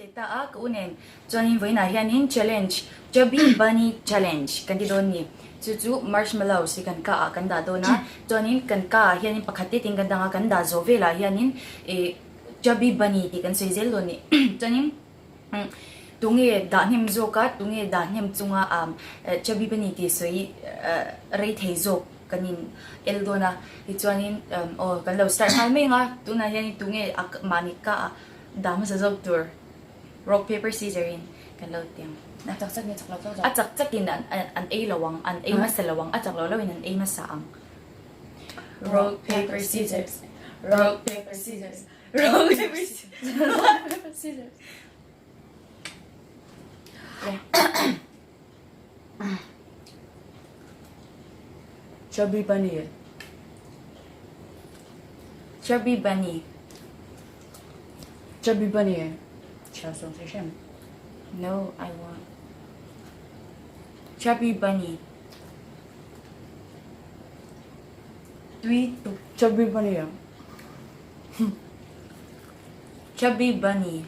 let leh ta a, ka u nen chuanin vawiinah hianin challenge, Chubby Bunny Challenge kan ti dawn ni. Chu chu marshmallows hi kan ka ah kan dah dawn a, chuanin kan ka ah hianin pakhat te tin kan dang a, kan dah zawh velah hianin ih Chubby Bunny tih kan sawi zel dawn ni. Chuanin tunge dah hnem zawk a, tunge dah hnem chunga Chubby Bunny tih sawi rei thei zawk kan in el dawn a, tichuanin aw kan lo start nghal mai ang a, tunah hianin tunge mahni ka ah dah hmasa zawk tur rock paper scissor in kan lo ti ang. A chak chak nge chak lo chak A chak chak in an ei lo ang, an ei hmasa lo ang, a chak lo lo in an ei hmasa ang. Rock paper scissors, rock paper scissors, rock paper scissors, rock paper scissors. Chubby Bunny. Chubby Bunny. Chubby Bunny. Chhiar sawm thei hrem. No, I want. Chubby Bunny. Tui tuk. Chubby Bunny. Chubby Bunny.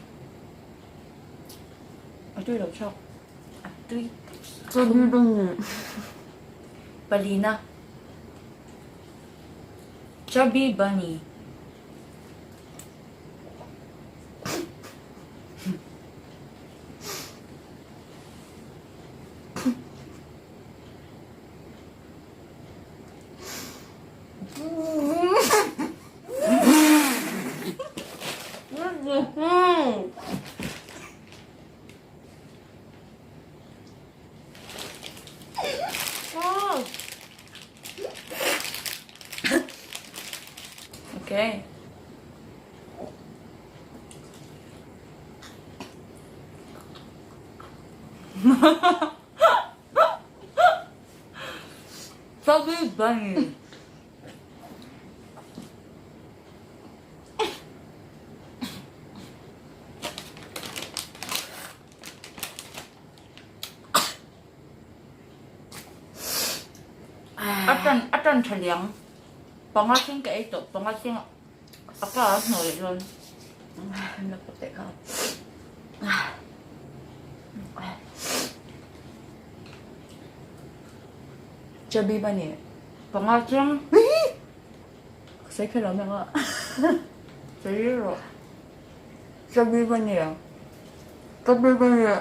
A tui lo chak. A tui Chubby Bunny. Palina. Chubby Bunny. Okay. Chubby Bunny. A tan a tan tha liang. Panga thleng ka ei tawh panga thleng a ka a hnawh leh dawn. Chubby Bunny. Panga thleng. Sawi kher lo mai ang a. Sawi rawh. Chubby Bunny. Chubby Bunny.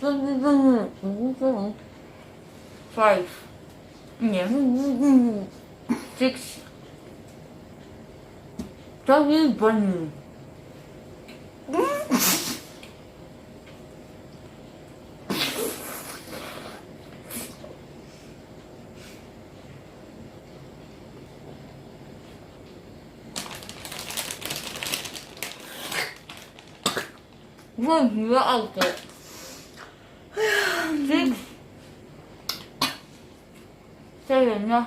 Chubby Bunny. Five. Nge. Six. Chubby Bunny. Vâng, hứa ao tệ. Six. Seven nha.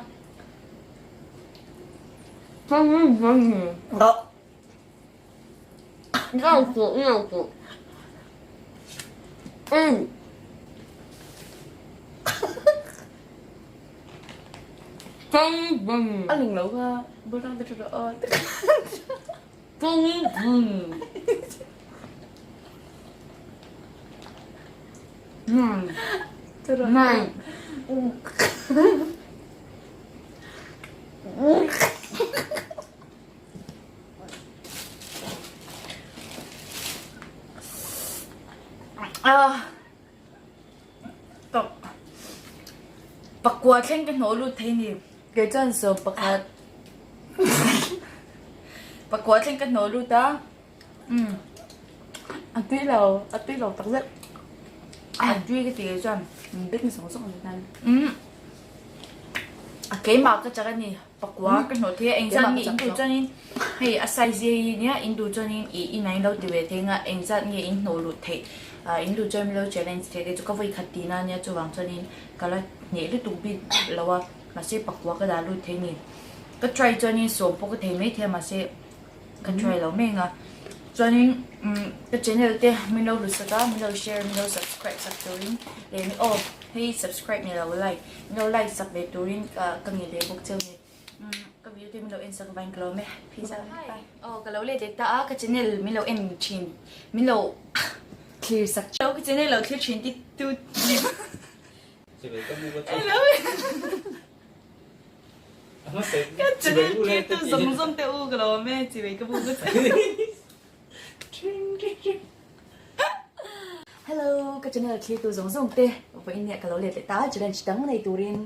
Chubby Bunny. Rau củ, rau củ. Eight. Chubby Bunny. A ling lo kha bul tang te thu rawh aw. Chubby Bunny. Nine. Nine. Pakua thleng ka hnawh lut thei ni. Kei chuan sawm pakhat. Pakua thleng ka hnawh lut a. Umm. A tui lo, a tui lo tak zet. A tui ka ti kei chuan. Bek ni sawng sawng a ni tan. Umm. A keimah ka chak a ni. Pakua ka hnawh thei a, engzat nge in duh chuanin hei a size hi nia in duh chuanin ih inah in lo ti ve thei anga engzat nge in hnawh luh theih ah in duh chuan min lo challenge thei te chu ka vawi khat tihna ania chuvang chuanin ka la hneh lutuk bik lo a mahse pakua ka dah lut thei a ni ka try chuanin sawm pawh ka thei maithei a mahse ka try lo mai anga chuanin umm ka channel te min lo hlusak a min lo share min lo subscribe sak turin leh aw hei subscribe ni lo like min lo like sak ve turin ka ka nge leh bawk cheu ni umm ka video. video te min lo en sak vain ka lo awm e. Peace out. Hi. Aw ka lo let leh ta a ka channel min lo en thin min lo thlir sak thin. Ka channel lo thlir thin ti tu Ka channel thlir tu zawng zawng te u ka lo awm e chivei ka bu ka che. Hello ka channel thlir tu zawng zawng te vawiin nia ka lo let leh ta a challenge dang nei turin.